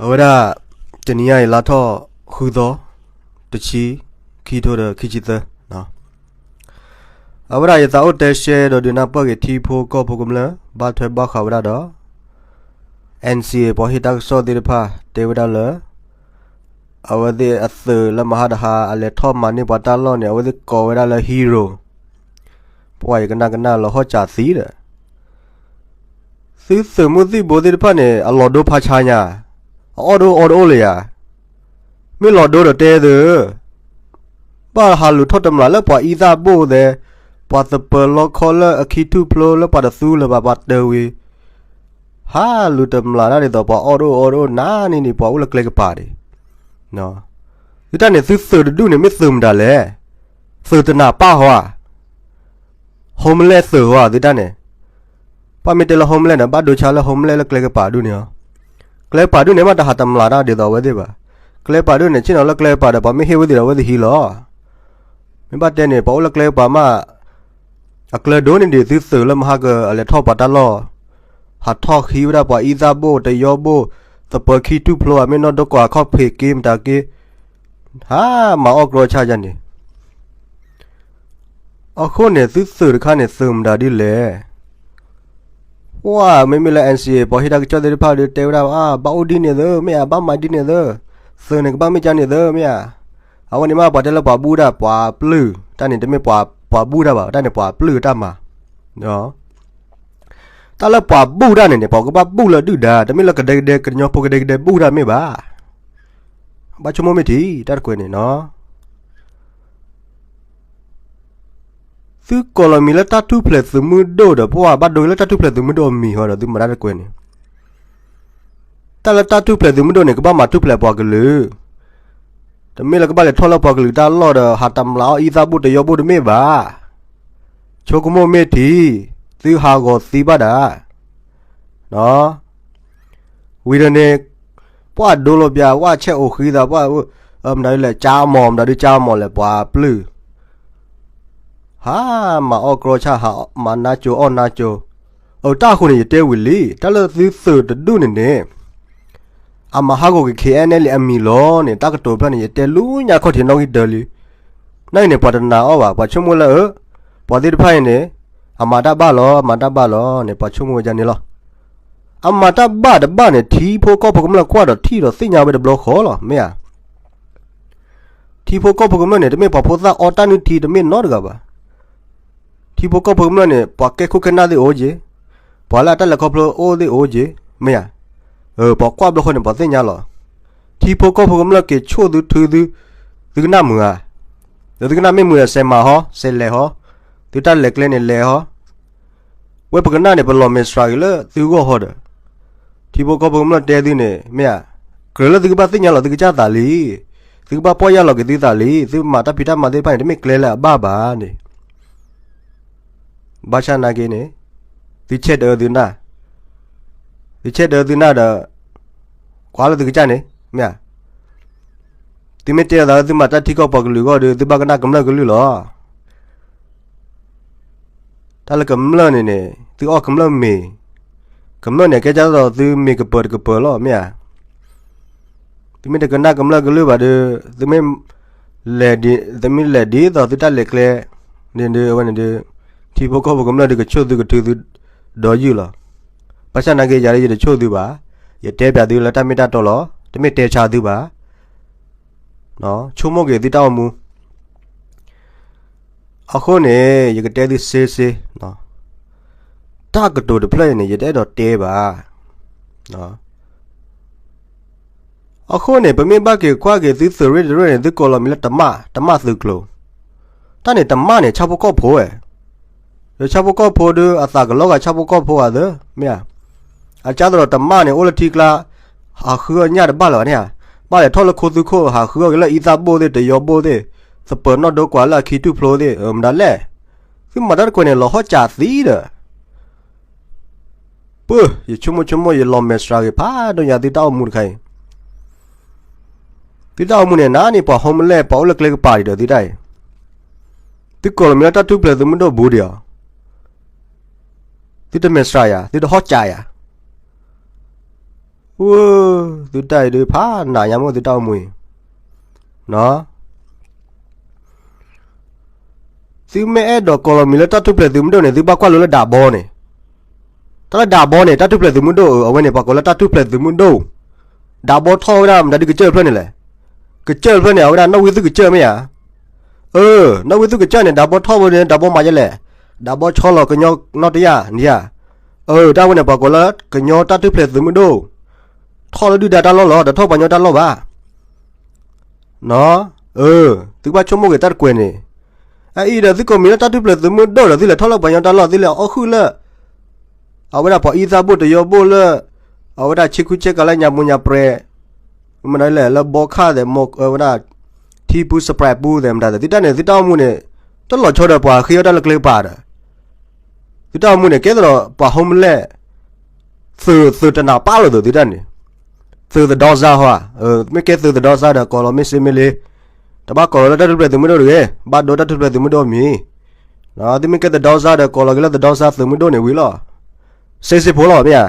အဝဲဒၣ် တနံၤညါအံၤ လါထီၣ်ဃုသီ, တဆံ, ခံထိဒီးခံဆံသၢ, အဝဲဒၣ်ယသးအိၣ်တဲရှဲဒီးဒုးနၢ်ပၢၢ်က့ၤ ထံဖိကီၢ်ဖိကမျၢၢ် ဘၣ်ထွဲဘၣ်ဃးဝဲဒၣ်ဒီး NCA ပှၤဟ့ၣ်တၢ်ကစီၣ်သ့ၣ်တဖၣ်တဲဝဲဒၣ်လၢ အဝဲသ့ၣ်အသုးလၢမဟါတဟါ အလဲၤထီၣ်မၤန့ၢ်ပှၤတၢ်လီၢ်န့ၣ် အဝဲသ့ၣ်ကိးဝဲဒၣ်လၢ hero, ပှၤယကနၣ်ကနၣ်လီၤဟီၣ်စးသံဒီး သုသုးမုၢ်သံၣ်ဘိသ့ၣ်တဖၣ်န့ၣ် အလီၤဒိဖးဆါညါ, အအီၣ်တအိၣ်အီတအိၣ်လၢၤယၤ, မ့ၢ်လီၤဒိဒီးတဲသု, ဘၣ်ဟးလူၤထီၣ်တမျးလၢပှၤအံသၣ်ဘိၣ်သဲ, ပှၤသပၢၤလီခီလၢအခံထူၣ်ဖျိလၢပှၤတသူလၢၤဘၣ်ပှၤတၢဝံၤ, ဟးလူၤတမျးတၢ်ဒ်သိးပှၤအီၣ်တအိၣ်အီတအိၣ်နၤန့ၣ်န့ၣ် ပှၤအိၣ်လၢကျဲကပၤဒံး, သုတၢ်န့ၣ် သုသုးတဒူၣ်န့ၣ် မ့ၢ်သုးမတၤလဲၣ်, သုးတနးပၢ်ဟီဧါ homeland သုးဟီဧါ သုတၢ်န့ၣ်, ပှၤမ့ၢ်တဲလၢ homeland န့ၣ် ဘၣ်ဒိဆါလၢ homeland လၢကျဲကပၤဒူၣ်န့ၣ်လီၤ, ကျဲကပၤဒူၣ်န့ၣ် မ့ၢ်တဟးတမျးတၢ်ဒ်သိးအဝဲသ့ၣ်ဘၣ်, ကျဲကပၤဒူၣ်န့ၣ် ဆ့ၣ်နီၤလၢကျဲကပၤဒီး ပှၤမ့ၢ်ဟ့ၣ်ဝဲသ့ၣ်ဒီး အဝဲသ့ၣ်ဟံးလီၤ, မ့ၢ်ဘၣ်တဲန့ၣ် ပှၤအိၣ်လၢကျဲကပၤမး အကျဲဒိၣ်န့ၢ်ဒံး သုသုးလၢမဟါကအလဲၤထီၣ်ပှၤတၢ်လီၢ်, ဟးထီၣ်ဃံဝဲဒၣ်ပှၤအံသၣ်ဘိၣ် တယီဘိၣ်, သပၢၤခံထူၣ်ဖျိဧါ မ့ၢ်နီၢ်ဒိကွၢ်ခီၣ်ဖံးက့မတၤက့, ဟးမၤအီၣ်ကြီဆါယၤန့ၣ်, အဃိန့ၣ် သုသုးတခါန့ၣ် သုးမတၤဒ်လဲၣ်, ပှၤမ့မ့ၢ်လၢ NCA ပှၤဟ့ၣ်တၢ်ကစီၣ်သ့ၣ်တဖၣ်ဒီး တဲဝဲဒၣ် ဘၣ်အိၣ်ဒ်န့ၣ်သၢ မ့ၢ်ဧါ, ဘၣ်မၤဒ်န့ၣ်သၢ, သုးန့ၣ်ကဘၣ်မ့ၢ်ကါန့ၣ်သၢ မ့ၢ်ဧါ, အဝဲန့ၣ်မ့ၢ်ပှၤတဲလၢပှၤဘူၣ်တၢ် ပှၤပျုၢ်, တၢ်န့ၣ်တမ့ၢ်ပှၤဘူၣ်တၢ်ဘၣ်, တၢ်န့ၣ်ပှၤပျုၢ်တၢ်မၤ တၢ်လၢပှၤဘူၣ်တၢ်န့ၣ်န့ၣ် ပှၤကဘၣ်ဘူၣ်လၢဒုၣ်ဒါ, တမ့ၢ်လၢကဒဲကဒဲ ကညီဖိကဒဲကဒဲဘူၣ်တၢ်မ့ၢ်ဘၣ်, ဘၣ်ဆိကမိၣ်မ့ၢ်ထံ တၢ်တကွဲးန့ၣ်နီၤ, သုကိးလီၤမံၤလၢတၢ်ထူၣ်ဖျဲးသုးမုၢ်ဒိၣ်ဒီး ပှၤဘၣ်ဒိလၢတၢ်ထူၣ်ဖျဲးသုးမုၢ်ဒိၣ်အမံၤဟီဒီး သုမၤတၢ်တကွဲးန့ၣ်, တၢ်လၢတၢ်ထူၣ်ဖျဲးသုးမုၢ်ဒိၣ်န့ၣ် ကဘၣ်မၤထူၣ်ဖျဲးပှၤကလုာ်, တမ့ၢ်လၢကဘၣ်လဲၤထီၣ်လၢပှၤကလုာ်တၢ်လီၢ်ဒီး ဟးတမျးအီၣ်အံသၣ်ဘိၣ်တယီဘိၣ်တမ့ၢ်ဘၣ်, ဆိကမိၣ်မ့ၢ်ထံ, သုဟးဂီၤသံဘၣ်ဒၣ်, ဝံၤဒီးန့ၣ် ပှၤဒိလီၤပျၢၤ ပှၤဆဲးအိၣ်ဃံသး ပှၤ မတၤဒ်လဲၣ် ကၠါမီၤ မတၤဒ်ကၠါမီၤလဲၣ် ပှၤပျုၢ်, ဟးမၤအီၣ်ကြီဆါ ဟးမၤနါကၠိအီၣ်နါကၠိ, အတၢ်အဃိန့ၣ် ယတဲဝံၤလံ တၢ်လၢသုသုးတဒူၣ်န့ၣ်န့ၣ် အမၤဟးဂီၤက့ၤ KNLA အမံၤလီၤန့ၣ် တၢ်ကတိၤဖျၢၣ်န့ၣ် ယတဲလူညါခီၣ်ထံးနီၣ်ဂံၢ်တၢလံ, နာ်အံၤန့ၣ် ပှၤတနာ်အီၤဘၣ် ပှၤဆိကမိၣ်လၢအ ပှၤသ့ၣ်တဖၣ်အံၤန့ၣ် အမၤတၢ်ဘၣ်လီၤ မၤတၢ်ဘၣ်လီၤန့ၣ် ပှၤဆိကမိၣ်ဝဲဒ်န့ၣ်လီၤ, အမၤတၢ်ဘၣ်တဘၣ်န့ၣ် ထံဖိကီၢ်ဖိကမျၢၢ်ကွၢ်ဒီးထံၣ်ဒီးသ့ၣ်ညါဝဲတဘျီဃီလီၤ မ့ၢ်ဧါ ထံဖိကီၢ်ဖိကမျၢၢ်န့ၣ် တမ့ၢ်ပှၤဖိသၣ်အီတၢ်နုၢ်ထံတမ့ၢ်နီတဂၤဘၣ်, ထံဖိကီၢ်ဖိကမျၢၢ်န့ၣ် ပှၤကဲခိၣ်ကဲနၢ်သ့ၣ်အိၣ်က့ၤ, ပှၤလၢအတၢ်လဲၤခီဖျိအိၣ်သ့ၣ်အိၣ်က့ၤ, မ့ၢ်ဧါ, ပှၤကွၢ်ဘျီဃီန့ၣ် ပှၤသ့ၣ်ညါလီၤ, ထံဖိကီၢ်ဖိကမျၢၢ်က့ၤဆိၣ်သုထုသု, သုကနၣ်မုာ်ဧါ, ဒီးသုကနၣ်မ့ၢ်မုာ်ဒီး စဲးမၤဟီ စဲးလဲၤဟီ, သုတၢ်လဲၤကျဲန့ၣ်လဲၤဟီ ဝဲပကနၣ်န့ၣ် ပလီၤမဲာ်ဆှးက့ၤလၢသုဂီၢ်ဟီဒီး ထံဖိကီၢ်ဖိကမျၢၢ်တဲသုန့ၣ် မ့ၢ်ဧါ, ကြၢးလၢသုကဘၣ်သ့ၣ်ညါလီၤသုကစၢ်သးလံ, သုကဘၣ်ပီၢ်ယၢ်လီၤက့ၤသုသးလံ, သုမၤတၢ်ဖံးတၢ်မၤသ့ၣ်တဖၣ်န့ၣ် တမ့ၢ်ကျဲလၢအဘၣ်ဘၣ်န့ၣ်, ဘၣ်ဆၣ်နာ်က့န့ၣ် သုဆဲးတအၢသုနၢ်, သုဆဲးတအၢသုနၢ်ဒီး ကွၢ်လၢသုကစၢ်န့ၣ် မ့ၢ်ဧါ, သုမ့ၢ်တဲအသးလၢသုမၤတၢ်ထံကီၢ်ပှၤကလုာ်အဂီၢ်ဒီး သုဘၣ်ကနၣ်ကမျၢၢ်ကလုၢ်လီၤ တၢ်လၢကမျၢၢ်န့ၣ်န့ၣ် သုအီၣ်ကမျၢၢ်မ့ၤ, ကမျၢၢ်န့ၣ် ကဲကၢ်သိးသုမ့ၤကပၢၤတကပၢၤလီၤ မ့ၢ်ဧါ, သုမ့ၢ်တကနၣ်ကမျၢၢ်ကလုၢ်ဘၣ်ဒီး သုမ့ၢ်လဲၤဒ် သုမ့ၢ်လဲၤဒ်သိးသုတၢ်လဲၤကျဲန့ၣ်ဒီး အဝဲန့ၣ်ဒီး ထံဖိကီၢ်ဖိကမျၢၢ်ဒီး ကဆိၣ်သုကထုသုဒီးယုၢ်လီၤ, ဘၣ်ဆၣ်နာ်က့ယၤလၢယတဆိၣ်သုဘၣ်, ယတဲပျးသုလၢတၢ်မ့ၢ်တၢ်တီလီၤ, တမ့ၢ်တဲဆါသုဘၣ် ဆိကမိၣ်က့ၤသုတၢ်အိၣ်မူ, အဃိန့ၣ် ယကတဲသုစ့စ့, တၢ်ကတိၤတဖျၢၣ်အံၤန့ၣ် ယတအဲၣ်ဒိးတဲဘၣ်. အဃိန့ၣ် ပမ့ၢ်ဘၣ်က့ၤကွၢ်က့ၤသုသုးရ့ၣ်တရ့ၣ်န့ၣ် သုကိးလီၤမံၤလၢတမၣ်, တမၣ်သုးကျိၤ, တၢ်န့ၣ်တမၣ်န့ၣ် ဆၣ်ဖိကီၢ်ဖိဝဲ, ဒီးဆၣ်ဖိကီၢ်ဖိဒီး အသးကလီၤဂာ်ဆၣ်ဖိကီၢ်ဖိဂၤသၢ, မ့ၢ်ဧါ. အကၢ်သရီးတမၣ်န့ၣ် အိၣ်လၢထံကျါ ဟးဃုအီၣ်ညၣ်တဘၣ်လၢၤဘၣ်န့ၣ်ဧါ, ဘၣ်လဲၤထီၣ်လၢခိသူခိၣ် ဟးဃုအီၣ်က့ၤလၢအံသၣ်ဘိၣ်သ့ၣ် တယီဘိၣ်သ့ၣ်, သပၢၤနီၣ်ဒိကွၢ်လၢအခံထူၣ်ဖျိသ့ၣ်, မတၤလဲၣ်. သုမၤတၢ်တကွဲးန့ၣ် လီၤဟီၣ်စးသံဒီး ပၢ်, ယဆိကမိၣ်ဆိကမိၣ် ယလီၤမဲာ်ဆှးဂ့ၤဖးဒိၣ်ညါ သုတၢ်အိၣ်မူတခါအံၤ, သုတၢ်အိၣ်မူန့ၣ် နၤန့ၣ် ပှၤ homeless ပှၤအိၣ်လၢကျဲကပၤဒံးဒီးသုတၢ်အံၤ, သုကိးလီၤမံၤလၢတၢ်ထူၣ်ဖျဲးသုးမုၢ်ဒိၣ်ဘူးဒံးဧါ, သုတမဲာ်ဆှးယၤ သုတဟီၣ်စးယၤ, ပ သုတၢ်အံၤဒုးဖးနးညါမ့ၢ်သုတၢ်အိၣ်မူအံၤ, သုမ့ၢ်အဲၣ်ဒိးကိးလီၤမံၤလၢတၢ်ထူၣ်ဖျဲးသုးမုၢ်ဒိၣ်န့ၣ် သုဘၣ်ကွၢ်လိလၢဒးဘီန့ၣ်, တၢ်လၢဒးဘီန့ၣ် တၢ်ထူၣ်ဖျဲးသုးမုၢ်ဒိၣ် အဝဲန့ၣ် ပှၤကိးလၢတၢ်ထူၣ်ဖျဲးသုးမုၢ်ဒိၣ်, ဒးဘီထီၣ်ဝဲဒၣ်မတၤဒုကစၢၢ်ဖျၢၣ်န့ၣ်လဲၣ်, ကစၢၢ်ဖျၢၣ်န့ၣ် အဝဲဒၣ်နီၣ်ဝံသုကစၢၢ်မ့ၢ်ဧါ, အၢ, နီၣ်ဝံသုကစၢၢ်န့ၣ် ဒးဘီထီၣ်ဝဲန့ၣ် ဒးဘီမၤယဲလဲၣ်, ဒးဘီဆီလီၤကညီနီၣ်တယၢ်န့ၣ်ဧါ, အၢ တၢ်ဝဲန့ၣ် ပှၤကိးလၢကညီတၢ်ထူၣ်ဖျဲးသုးမုၢ်ဒိၣ်, ထီၣ်လၢဒုၣ်ဒါတၢ်လီၢ်လီၤ တထီၣ်ပှၤကညီတၢ်လီၢ်ဘၣ် အၢ, သုကဘၣ်ဆိကမိၣ်က့ၤတၢ်တကွဲးန့ၣ်, အအံၤဒီးသုကိးမံၤလၢတၢ်ထူၣ်ဖျဲးသုးမုၢ်ဒိၣ်ဒီး သုလဲၤထီၣ်လၢပှၤကညီတၢ်လီၢ် သုလဲၤအီၣ်ဃုာ်လၢ အဝဲဒၣ်ပှၤအံသၣ်ဘိၣ်တယီဘိၣ်လၢ အဝဲဒၣ်ဆ့ကူဆ့ကၤလၢညါမူညါပြဲၤ, မနုၤလဲၣ် လၢဘီခၣ်သဲး မဝဲဒၣ် ထံပူၤ Sprite ပူၤသဲး မတၤသဲး သုတၢ်န့ၣ် သုတၢ်အိၣ်မူန့ၣ် တလီၤဆီဒီးပှၤဃ့အီၣ်တၢ်လၢကျဲကပၤဒီး သုတၢ်အိၣ်မူန့ၣ် ကဲသးဒီးပှၤ homeless, သုး သုးတနးပၢ်လီၤ သုးတၢ်န့ၣ်, သုးသဒီစါဟီ, မ့ၢ်ကဲသုးသဒီစါဒီး ကိးလီၤမ့ၢ်စ့မ့ၢ်လ့, တဘၣ်ကိးလီၤလၢတၢ်ထူၣ်ဖျဲးသုးမုၢ်ဒိၣ်တဂ့ၤ, ဘၣ်ဒိတၢ်ထူၣ်ဖျဲးသုးမုၢ်ဒိၣ်မံၤ, သုမ့ၢ်ကဲသဒီစါဒီး ကိးလီၤက့ၤလၢသဒီစါသုးမုၢ်ဒိၣ်န့ၣ်ဝံၤလီၤ, စ့စ့ဖိလီၤ မ့ၢ်ဧါ,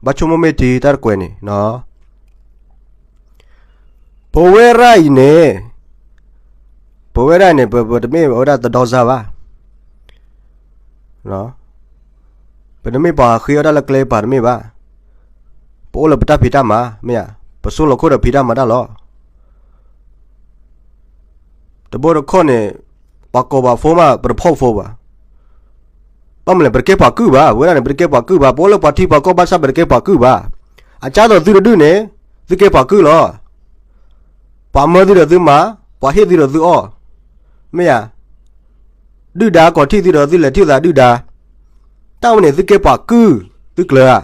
ဘၣ်ဆိကမိၣ်မ့ၢ်တံၤတၢ်တကွဲးန့ၣ် ပဝဲဒၣ်အံၤန့ၣ်, ပဝဲဒၣ်န့ၣ် ပတမ့ၢ်ဝဲဒၣ်သဒီစါဘၣ်, ပတမ့ၢ်ပှၤဃ့အီၣ်တၢ်လၢကျဲကပၤတမ့ၢ်ဘၣ်, ပအိၣ်လၢပတၢ်ဖံးတၢ်မၤ မ့ၢ်ဧါ, ပဆိလီၤခိၣ်ဒီးဖံးတၢ်မၤတၢ်လီၤ. တဘိတခီၣ်န့ၣ်, ပှၤကိးပှၤဖိမး ပတဖီၣ်ဖိဘၣ်. ဘၣ်မနုၤလဲၣ် ပတကဲပှၤကုၢ်ဘၣ်, ပဝဲဒၣ်န့ၣ် ပတကဲပှၤကုၢ်ဘၣ်, ပအိၣ်လၢပှၤထံပှၤကီၢ်ဘၣ်ဆၣ် ပတကဲပှၤကုၢ်ဘၣ်. အကၢ်သိးသုတဒုၣ်န့ၣ်, သုကဲပှၤကုၢ်လီၤ. ပှၤမၢသုဒီးသုမၤ, ပှၤဟ့ၣ်သုဒီးသုအီၣ်, မ့ၢ်ဧါ. ဒုၣ်ဒါကိးထံၣ်သုဒီးသုလဲၤထံၣ်သးဒုၣ်ဒါ, တၢ်ဝဲန့ၣ်သုကဲပှၤကုၢ်, သုကျၢၤဧါ.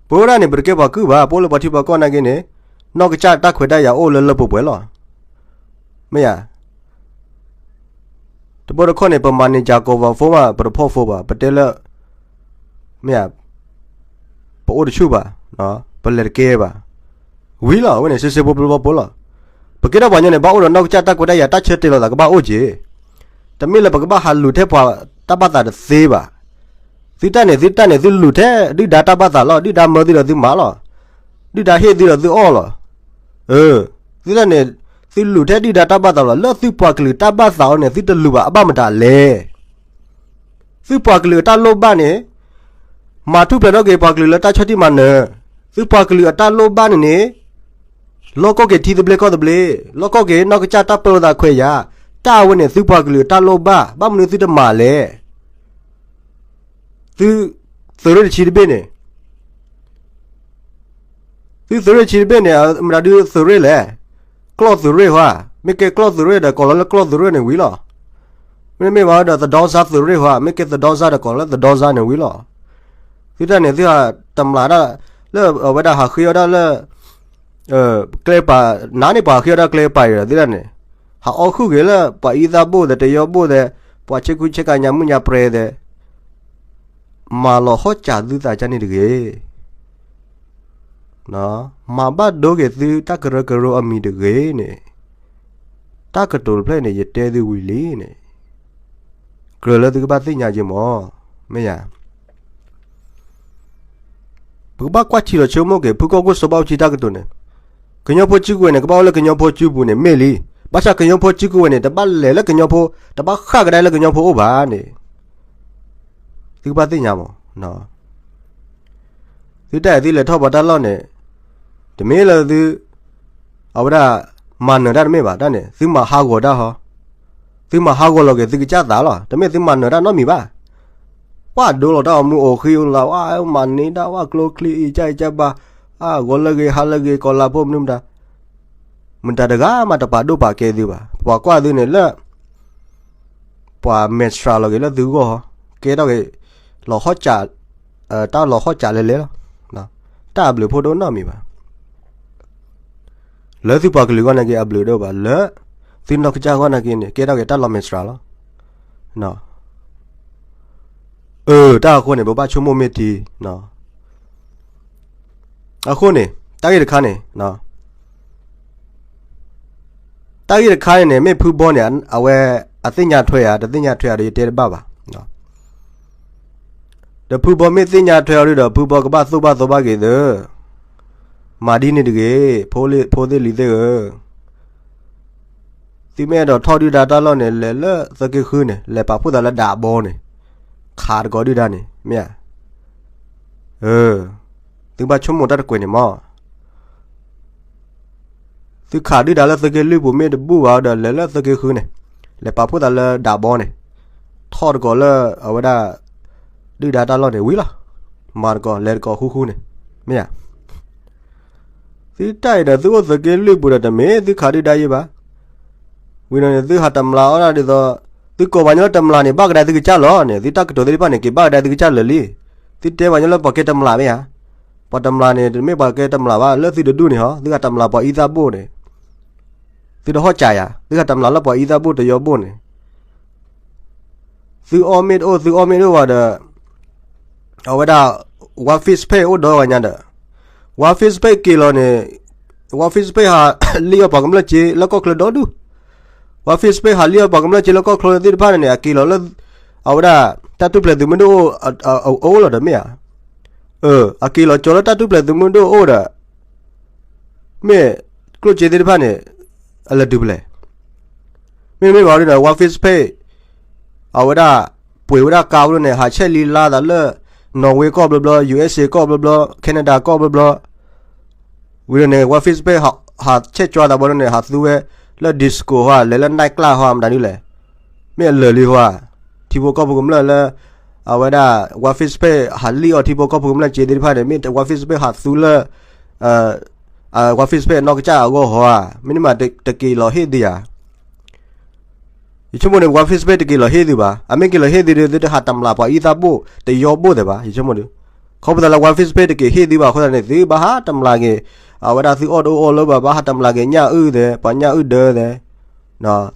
ပဝဲဒၣ်န့ၣ် ပတကဲပှၤကုၢ်ဘၣ်, ပအိၣ်လၢပှၤထံပှၤကီၢ်နာ်က့န့ၣ်, နီၢ်ကစၢ်တၢ်ခွဲးတၢ်ယာ်အိၣ်လၢလၢပှဲၤပှဲၤလီၤ. မ့ၢ်ဧါ. တဘိတခီၣ်န့ၣ် ပမၤန့ၢ်ကၢကိးပှၤဖိမး ပတဖီၣ်ဖိဘၣ်, ပတဲလၢ, မ့ၢ်ဧါ, ပအိၣ်တဆူၣ်ဘၣ်, ပလဲၤတကဲဘၣ်. ဝံၤလီၤ အဝဲန့ၣ် စ့စ့ဖိပျိပျိဖိလီၤ. ပကဲထီၣ်ပှၤကညီန့ၣ် ဘၣ်အိၣ်ဒီးနီၢ်ကစၢ်တၢ်ခွဲးတၢ်ယာ် တၢ်ဆၢတဲာ်လီၤသးကဘၣ်အိၣ်က့ၤ. တမ့ၢ်လၢပကဘၣ်ဟးလူၤထဲပှၤတၢ်ဘၣ်သးတသ့ဘၣ်. သုတၢ်န့ၣ် သုတၢ်န့ၣ် သုလူၤထဲဒုၣ်ဒါတၢ်ဘၣ်သးလီၤ, ဒုၣ်ဒါမၢသုဒီးသုမၤလီၤ. ဒုၣ်ဒါဟ့ၣ်သုဒီးသုအီၣ်လီၤ. သုတၢ်န့ၣ်, သုလူၤထဲဒုၣ်ဒါတၢ်ဘၣ်သးလီၤ, လၢသုပှၤကလုာ်တၢ်ဘၣ်သးအီၤန့ၣ် သုတလူၤဘၣ်အဘၣ်မတၤလဲၣ်. သုပှၤကလုာ်အတၢ်လိၣ်ဘၣ်န့ၣ်, မၤထူၣ်ဖျဲးထီၣ်က့ၤပှၤကလုာ်လၢတၢ်ဆီၣ်တံၢ်မၤနၢၤ, သုပှၤကလုာ်အတၢ်လိၣ်ဘၣ်န့ၣ်န့ၣ်, လီၢ်ကီၢ်က့ၤထံသဘျ့ကီၢ်သဘျ့, လီၢ်ကီၢ်က့ၤနီၢ်ကစၢ်တၢ်ပၢသးခွဲးယာ်, တၢ်ဝဲန့ၣ်သုပှၤကလုာ်အတၢ်လိၣ်ဘၣ်, ဘၣ်မနုၤသုတမၤလဲၣ်. သု, သုးရ့ၣ်တဆံတဘ့ၣ်န့ၣ် သုသုးရ့ၣ်ဆံတဘ့ၣ်န့ၣ် မတၤဒုသုးရ့ၣ်လဲၣ်. ကျီၢ်သုးရ့ၣ်ဟီဧါ, မ့ၢ်ကဲကျီၢ်သုးရ့ၣ်ဒီး ကိးလီၤလၢကျီၢ်သုးရ့ၣ်န့ၣ်ဝံၤလီၤ. မ့မ့ၢ်ဘၣ်ဒီးသဒီစါသုးရ့ၣ်ဟီဧါ, မ့ၢ်ကဲသဒီစါဒီး ကိးလီၤလၢသဒီစါန့ၣ်ဝံၤလီၤ. သုတၢ်န့ၣ် သုဟးတမျးတၢ်လၢအဝဲဒၣ်ဟးဃ့အီၣ်တၢ်လၢ ကျဲပၤ, နၤန့ၣ်ပှၤဟးဃ့အီၣ်တၢ်ကျဲပၤအံၤဒီး သုတၢ်န့ၣ်, ဟးအီၣ်ဃုာ်ဂ့ၤလၢပှၤအံသၣ်ဘိၣ်သဲး တယီဘိၣ်သဲး, ပှၤဆ့ကူဆ့ကၤညါမူညါပြဲၤသဲး မၤလီၤဟီၣ်စးသုသးကန့ၣ်တဂ့ၤ. မၤဘၣ်ဒိက့ၤသုတၢ်ကရၢကရိအမံၤတဂ့ၤန့ၣ်, တၢ်ကတိၤတဖျၢၣ်န့ၣ် ယတဲသုဝံၤလံန့ၣ်, ကြၢးလၢသုကဘၣ်သ့ၣ်ညါက့ၤမး, မ့ၢ်ယၤ ပကဘၣ်ကွၢ်ထံလီၤဆိကမိၣ်က့ၤ ဖုကီၢ်ခိၣ်စီၤဘၣ်အူကၠံတၢ်ကတိၤန့ၣ်, ကညီဖိစုကဝဲၤန့ၣ် ကဘၣ်အိၣ်လၢကညီဖိစုပူၤန့ၣ် မ့ၢ်လံ. ဘၣ်ဆၣ်ကညီဖိစုကဝဲၤန့ၣ် တဘၣ်လဲၤလၢကညီဖိ, တဘၣ်ဃၣ်ကဒါလၢကညီဖိအိၣ်ဘၣ်န့ၣ်, သုကဘၣ်သ့ၣ်ညါမး. သုတၢ်အဲၣ်သုလဲၤထီၣ်ပှၤတၢ်လီၢ်န့ၣ်, တမ့ၢ်လၢသု အဝဲဒၣ် မၤနၢၤတၢ်တမ့ၢ်ဘၣ်, တၢ်န့ၣ် သုမၤဟးဂီၤတၢ်ဟီ, သုမၤဟးဂီၤလီၤက့ၤသုကစၢ်သးလီၤ, တမ့ၢ်သုမၤနၢၤတၢ်နီတမံၤဘၣ်. ပှၤဒိလီၤတၢ်အီၣ်မူအိၣ်ဃံအိၣ်လၤ, မၤန့ၢ်တၢ်ဝဲကျိချံအံၤကၢ်အံၤကၢ်ဘၣ်, ဂီၤလၢဂ့ၤ ဟါလၢဂ့ၤ ကီၤလၤဖိမနုၤမတၤ, မတၤတဂၤမးတပာ်ဒိၣ်ပာ်ကဲသုဘၣ်. ပှၤကွၢ်သုန့ၣ်လၢ ပှၤမဲာ်ဆှးလီၤက့ၤလၢသုဂီၢ်ဟီ, ကဲထီၣ်က့ၤ လီၤဟီၣ်စး, တၢ်လီၤဟီၣ်စးလဲၤလဲၤလီၤ. တၢ်အဘျုးဖှိၣ်ဒိၣ်နီတမံၤဘၣ်. လၢသုပှၤကလုာ်ဂီၢ်နာ်က့ အဘျုးဒိၣ်ဘၣ်, လၢသုနီၢ်ကစၢ်ဂီၢ်နာ်က့န့ၣ် ကဲထီၣ်က့ၤတၢ်လီၤမဲာ်ဆှးလီၤ. အၢ တၢ်အဃိန့ၣ် ပဘၣ်ဆိကမိၣ်မ့ၢ်တံၤ. အဃိန့ၣ် တၢ်ဂ့ၢ်တခါန့ၣ် တၢ်ဂ့ၢ်တခါန့ၣ်န့ၣ် မ့ၢ်ဖုဘီန့ၣ် အဝဲအသ့ၣ်ညါထွဲဧါ တသ့ၣ်ညါထွဲဧါဒီး ယတဲတဘၣ်ဘၣ်. ဒီးဖုဘီမ့ၢ်သ့ၣ်ညါထွဲအီၤဒုဒီး ဖုဘီကဘၣ်သူၣ်ဘၣ်သီဘၣ်က့ၤသု, မၤဒ်န့ၣ်တဂ့ၤ, ဖိလံ, ဖိသ့ၣ်လံၤသ့ၣ်ဧၢ, သုမ့ၢ်အဲၣ်ဒိးထီၣ်ဒုၣ်ဒါတၢ်လီၢ်န့ၣ် လဲၤလၢသုးက့ဃုန့ၣ် လဲၤပာ်ဖှိၣ်သးလၢဒးဘီန့ၣ်, ခးတကိးဒုၣ်ဒါန့ၣ် မ့ၢ်ဧါ. သုကဘၣ်ဆိကမိၣ်တၢ်တကွဲးန့ၣ်မး. သုခးဒုၣ်ဒါလၢသုးက့လွံၢ်ပူၤမ့ၢ်တဘူၣ်ဘၣ်ဒီး လဲၤလၢသုးက့ဃုန့ၣ်, လဲၤပာ်ဖှိၣ်သးလၢဒးဘီန့ၣ်, ထီၣ်တကိးလၢအဝဲဒၣ် ဒုၣ်ဒါတၢ်လီၢ်န့ၣ်ဝံၤလီၤ. မၤတကိးလဲၤတကိးဃူဃူန့ၣ်, မ့ၢ်ဧါ. သုတၢ်အံၤဒီး သုအိၣ်သုးက့လွံၢ်ပူၤဒီး တမ့ၢ်သုခးဒုၣ်ဒါယဲဘၣ်. ဝံၤဒီးန့ၣ် သုဟးတမျးအီၣ်ဒၣ်ဒ်သိး, သုကိးပှၤညီလၢတမျးန့ၣ် ဘၣ်ကဒါသုကစၢ်လီၤန့ၣ်, သုတၢ်ကတိၤသ့ၣ်တဖၣ်န့ၣ် က့ၤဘၣ်ကဒါသုကစၢ်လၢာ်လံ. သုတဲပှၤညီလၢပှၤကဲတမျးမ့ၢ်ဧါ. ပှၤတမျးန့ၣ် တမ့ၢ်ပှၤကဲတမျးဘၣ်, လၢသုတဒူၣ်န့ၣ်ဟီ သုဟးတမျးပှၤအံသၣ်ဘိၣ်န့ၣ်, သုတဟီၣ်ကးယၤ, သုဟးတမျးလၢပှၤအံသၣ်ဘိၣ်တယီဘိၣ်န့ၣ် သုအီၣ်မ့ၢ်တအိၣ် သုအီၣ်မ့ၢ်တအိၣ်ဘၣ်ဒီး, အဝဲဒၣ် War Fist ဖဲအိၣ်ဒီးဝဲညါဒီး, War Fist ဖဲက့ၤလီၤန့ၣ်, War Fist ဖဲဟးလံၣ်အီၣ်ပှၤကမျၢၢ်စ့လၢကီၢ်ချၢဒီဒူၣ်, War Fist ဖဲဟးလံၣ်အီၣ်ပှၤကမျၢၢ်စ့လၢကီၢ်ချၢသ့ၣ်တဖၣ်န့ၣ်န့ၣ် အက့ၤလီၤလၢ အဝဲဒၣ် တၢ်ထူၣ်ဖျဲးသုးမုၢ်ဒိၣ်အိၣ်, အအိၣ်လီၤဒီးမ့ၢ်ဧါ. အက့ၤလီၤကၠီလၢတၢ်ထူၣ်ဖျဲးသုးမုၢ်ဒိၣ်အိၣ်ဒီး မ့ၢ်ကျိၣ်စ့သ့ၣ်တဖၣ်န့ၣ် အလဲၤတုၤဖဲလဲၣ်. မ့တမ့ၢ်ဘၣ်ဒီး War Fist ဖဲ အဝဲဒၣ် ပှ့ၤဝဲဒၣ်ကါဝဲဒၣ်န့ၣ် ဟးဆဲးလံလါသးလၢ Norway ကီၢ်ဘျီဘျီ, USA ကီၢ်ဘျီဘျီ, Canada ကီၢ်ဘျီဘျီ, ဝံၤဒီးန့ၣ် War Fist ဖဲ ဟးဆဲးကၠွါသးဘီဒ်န့ၣ် ဟးသူဝဲလၢ disco ဟီ လဲၤလၢ night club ဟီ မတၤဒ်လဲၣ်. မ့ၢ်အလၢာ်လံဟီဧါ. ထံဖိကီၢ်ဖိကမျၢၢ်လၢ အဝဲဒၣ် War Fist ဖဲဟးလံၣ်အီၣ်ထံဖိကီၢ်ဖိကမျၢၢ်စ့သ့ၣ်တဖၣ်န့ၣ် မ့ၢ် War Fist ဖဲဟးသူလၢ War Fist ဖဲအနီၢ်ကစၢ်အဂီၢ်ဟီဧါ. မ့တမ့ၢ်တက့ၤလီၤဟ့ၣ်သုဧါ. ယဆိကမိၣ်န့ၣ် War Fist ဖဲတက့ၤလီၤဟ့ၣ်သုဘၣ်. အမ့ၢ်က့ၤလီၤဟ့ၣ်သုဒီး သုတဟးတမျးပှၤအံသၣ်ဘိၣ် တယီဘိၣ်သ့ၣ်ဘၣ် ယဆိကမိၣ်ဒီး. ခီဖျိသးလၢ War Fist ဖဲတက့ၤဟ့ၣ်သုဘၣ်အဃိသတးန့ၣ် သုဘၣ်ဟးတမျးက့ၤ အဝဲဒၣ်သုအီၣ်တအိၣ်အီလၢဘၣ် ဘၣ်ဟးတမျးက့ၤညၣ်အုၣ်သ့ၣ် ပှၤညၣ်အုၣ်ဒၢသ့ၣ်,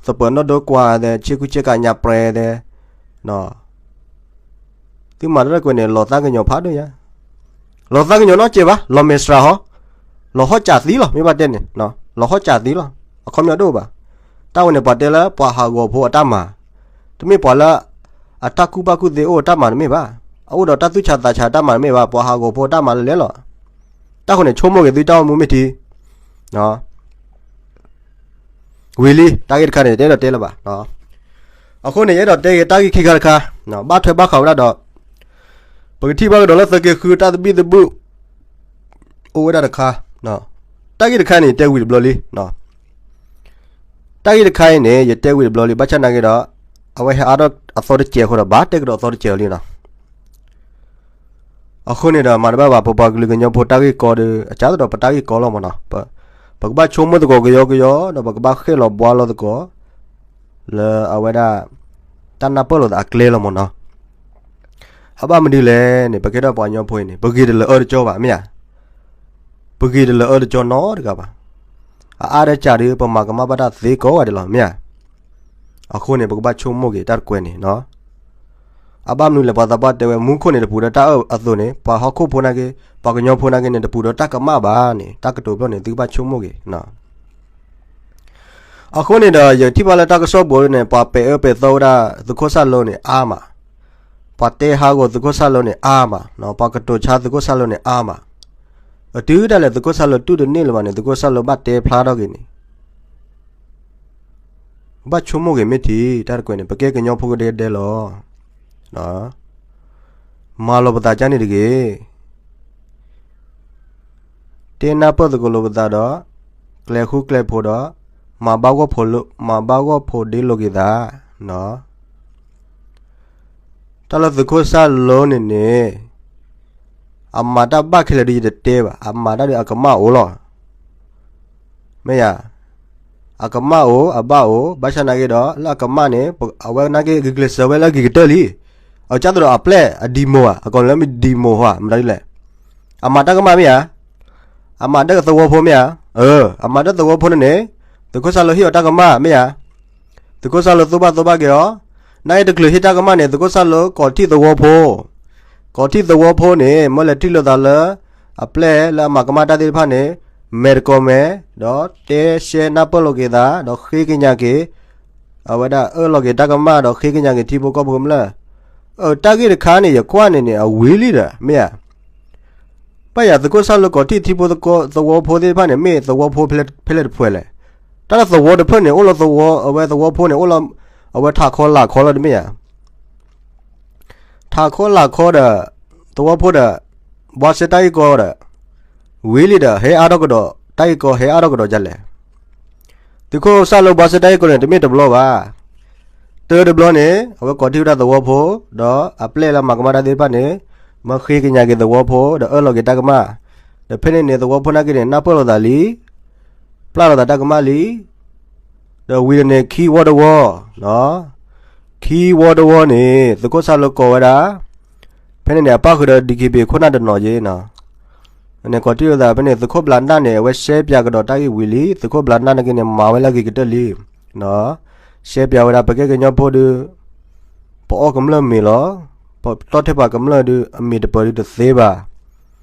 သပၢၤနီၣ်ဒိကွၢ်သ့ၣ် ဆ့ကူဆ့ကၤညါပြဲသ့ၣ် သုမၤတၢ်တကွဲးန့ၣ် လီၤသးကညီၤဖးဒိၣ်ညါ, လီၤသးကညီၤနီတစဲးဘၣ်, လီၤမဲာ်ဆှးဟီ, လီၤဟီၣ်စၢ်သံလီၤ မ့ၢ်ဘၣ်တဲန့ၣ်, လီၤဟီၣ်စၢ်သံလီၤ, အခီပညီတအိၣ်ဘၣ်. တၢ်ဝဲန့ၣ် ပှၤတဲလၢပှၤဟးဂီၤဖိအတၢ်မၤ, တမ့ၢ်ပှၤလၢ အတၢ်ကူၣ်ဘၣ်ကူၣ်သ့အိၣ်တၢ်မၤတမ့ၢ်ဘၣ်, အအိၣ်ဒီးတၢ်သူၣ်ဆးသးဆးတၢ်မၤတမ့ၢ်ဘၣ်, ပှၤဟးဂီၤဖိအတၢ်မၤလၢလဲၣ်လီၤ. တၢ်ဃိန့ၣ် ဆိကမိၣ်က့ၤသုတၢ်အိၣ်မူမ့ၢ်ထံ ဝံၤလံ တၢ်ဂ့ၢ်တခါန့ၣ် တအဲၣ်ဒိးတဲလၢၤဘၣ်. အဃိန့ၣ် ယအဲၣ်ဒိးတဲက့ၤတၢ်ဂ့ၢ်ခံခါတခါ, ဘၣ်ထွဲဘၣ်ဃးဝဲဒၣ်ဒီး ပကထံၣ်ဘၣ်ကဒီးလၢသုးက့ဃုတၢ်သဘံၣ်သဘုၣ် အိၣ်ဝဲဒၣ်တခါ, တၢ်ဂ့ၢ်တခါန့ၣ် ယတဲဝံၤတဘျီလံ. တၢ်ဂ့ၢ်တခါအံၤန့ၣ် ယတဲဝံၤတဘျီလံ ဘၣ်ဆၣ်နာ်က့ဒီး အဝဲဟဲအါထီၣ်အသီတစဲးအဃိဒီး ဘၣ်တဲကဒီးအသီတစဲးအီၤလံနီၤ. အဃိန့ၣ်ဒီး မၤတဘၣ်ဘၣ် ပပှၤကလုာ်ကညီဖိတၢ်ဂ့ၢ်ကီဒီး အကၢ်သဒီးပတၢ်ဂ့ၢ်ကီလီၤမ့ၢ်နီၤ. ပကဘၣ်ဆိကမိၣ်သကိးကယီကယီ ဒီးပကဘၣ်ဃ့ၣ်လီၤဘှါလီၤသကိး လၢအဝဲဒၣ် တၢ်နၢ်ပၢၢ်လိာ်သးအကျဲလီၤမ့ၢ်နီၤ. အဘၣ်မနုၤလဲၣ်န့ၣ် ပကဲထီၣ်ပှၤကညီဖိအံၤန့ၣ် ပဂ့ၤတလၢအၢတကၠီဘၣ် မ့ၢ်ဧါ. ပဂ့ၤတလၢအၢတကၠီနီတဂၤဘၣ်. အအါတကၢ်ဒီး ပမၤကမၣ်ဘၣ်တၢ်သ့ကိးဂၤဒဲးလီၤ မ့ၢ်ဧါ. အဃိန့ၣ် ပကဘၣ်ဆိကမိၣ်က့ၤတၢ်တကွဲးန့ၣ်နီၤ. အဘၣ်မနုၤလဲၣ် ပှၤသးပှၢ်တဲဝဲ မူခိၣ်န့ၣ် တပူၤဒီးတၢ်အၢၣ်အသိးန့ၣ် ပှၤဟီၣ်ခိၣ်ဖိနာ်က့ ပှၤကညီဖိနာ်က့န့ၣ် တပူၤဒီးတၢ်ကမၣ်ဘၣ်န့ၣ် တၢ်ကတိၤဖျီၣ်န့ၣ် သုကဘၣ်ဆိကမိၣ်က့ၤ အဃိန့ၣ်ဒီး ယထံၣ်ဘၣ်လၢတၢ်ကစီၣ်ပူၤန့ၣ် ပှၤပဲာ်အၢပဲာ်သီဝဲဒၣ် သုးခိၣ်စၢ်လိန့ၣ်အါမး, ပှၤတဲဟးဂီၤသုးခိၣ်စၢ်လိန့ၣ်အါမး, ပှၤကတိၤဆါသုးခိၣ်စၢ်လိန့ၣ်အါမး, အတုၤဒၣ်လဲာ် သုးခိၣ်စၢ်လိတူၢ်တန့ၢ်လၢၤဘၣ်န့ၣ် သုးခိၣ်စၢ်လိဘၣ်တဲဖျါထီၣ်က့ၤန့ၣ် ဘၣ်ဆိကမိၣ်က့ၤမ့ၢ်ထံ တၢ်တကွဲးန့ၣ် ပကဲကညီဖိကဒဲကဒဲလီၤ. မၤလီၤပသးကန့ၣ်တဂ့ၤ. တဲနၢ်ပၢၢ်သကိးလိာ်ပသးဒီး ကျဲၤဃူကျဲၤဖိးဒီး မၤဘၣ်ဂီၢ်ဖိး, မၤဘၣ်ဂီၢ်ဖိးဒ့လိာ်က့ၤသး. တၢ်လၢသုးခိၣ်စၢ်လိန့ၣ်န့ၣ် အမၤတၢ်ဘၣ်ခဲလၢာ်ဒီးယတတဲဘၣ်, အမၤတၢ်ဒီးအကမၣ်အိၣ်လီၤ. မ့ၢ်ယၤ, အကမၣ်အိၣ် အဘၣ်အိၣ် ဘၣ်ဆၣ်နာ်က့ဒီး လၢအကမၣ်န့ၣ် အဝဲနာ်က့ဂုာ်ကျဲးစၢးဝဲလၢအဂ့ၤကတၢၢ်လံ. အကၢ်သဒီးအပျဲၢ် အဒံမိၢ်ဧါ, အကိးလၢမ့ၢ်ဒံမိၢ်ဧါ, မတၤဒ်လဲၣ်. အမၤတၢ်ကမၣ်မ့ၢ်ဧါ, အမၤဒၢသဝီဖိမ့ၢ်ဧါ, အမၤဒၢသဝီဖိန့ၣ်န့ၣ် သုးခိၣ်စၢ်လိဟ့ၣ်အီၤတၢ်ကမၣ်မ့ၢ်ဧါ. သုးခိၣ်စၢ်လိသိၣ်ဘၣ်သိၣ်ဘၣ်က့ၤအီၤ, နာ်က့တချုးဟ့ၣ်တၢ်ကမၣ်န့ၣ် သုးခိၣ်စၢ်လိကိးထံၣ်သဝီဖိ, ကိးထံၣ်သဝီဖိန့ၣ် မၢလဲၤထံၣ်လိာ်သးလၢ အပျဲၢ်လၢအမၤကမၣ်တၢ်သ့ၣ်တဖၣ်န့ၣ် မဲာ်တကိးမဲာ်, ဒီးတဲရှဲနၢ်ပၢၢ်လိာ်က့ၤသး, ဒီးဃ့ကညးက့ၤ အဝဲဒၣ်အၢၣ်လီၤက့ၤတၢ်ကမၣ် ဒီးဃ့ကညးက့ၤထံဖိကီၢ်ဖိကမျၢၢ်, တၢ်ဂ့ၢ်တခါန့ၣ် ယကွၢ်န့ၣ်န့ၣ် အဝံၤလံဒီး မ့ၢ်ဧါ. ဘၣ်ယၤ သုးခိၣ်စၢ်လိကီးထံၣ်ထံဖိသဝီဖိသ့ၣ်တဖၣ်န့ၣ် မ့ၢ်သဝီဖိဖဲလဲၣ်တဖုလဲၣ်. တၢ်လၢသဝီတဖျၢၣ်န့ၣ် အိၣ်လီၤသဝီ အဝဲသဝီဖိန့ၣ် အိၣ်လီၤ အဝဲထးခီလာ်ခီလီၤတမ့ၢ်ဧါ. ထးခီလာ်ခီဒီး သဝီဖိဒီး ဘှါစဲတၢ်ဂ့ၢ်ကီဒီး ဝံၤလံဒီး ဟဲအါထီၣ်ကဒီး တၢ်ဂ့ၢ်ကီဟဲအါထီၣ်ကဒီးဒ်လဲၣ်. သုးခိၣ်စၢ်လိဘှါစဲတၢ်ဂ့ၢ်ကီန့ၣ် တမ့ၢ်တဘျီဘၣ်. တၢတဘျီန့ၣ် အဝဲကီးထံၣ်ဝဲဒၣ်သဝီဖိ ဒီးအပျဲၢ်လၢမၤကမၣ်တၢ်သ့ၣ်တဖၣ်န့ၣ် မၢဃ့ကညးက့ၤသဝီဖိ ဒီးအၢၣ်လီၤက့ၤတၢ်ကမၣ်, ဒီးဖဲန့ၣ်န့ၣ် သဝီဖိနာ်က့န့ၣ် နၢ်ပၢၢ်လိာ်သးလံ ပျၢ်လိာ်သးတၢ်ကမၣ်လံ. ဒီးဝံၤဒီးန့ၣ် ခံဝီတဝီ, ခံဝီတဝီန့ၣ် သုးခိၣ်စၢ်လိကိးဝဲဒၣ်, ဖဲန့ၣ်န့ၣ် အပၣ်ဃုာ်ဒီး ဒီက့ဘ့ၣ် ခိၣ်နၢ်တနီၤယ့ၣ်နီၤ, န့ၣ်ကိးထံၣ်လိာ်သး ဖဲန့ၣ် သုးခိၣ်ဘျးနၢ်န့ၣ် အဝဲရှဲပၠးကဒီးတၢ်ဂ့ၢ်ဝံၤလံ, သုးခိၣ်ဘျးနၢ်နာ်က့န့ၣ် မၤဝဲလၢအဂ့ၤကတၢၢ်လံ, ရှဲပၠးဝဲဒၣ် ပကဲကညီဖိဒီး ပအီၣ်ကမျၢၢ်မ့ၤလီၤ, ပတီၢ်ထဲပှၤကမျၢၢ်ဒီး အမ့ၤတပၢၤဒီးတသ့ဘၣ်.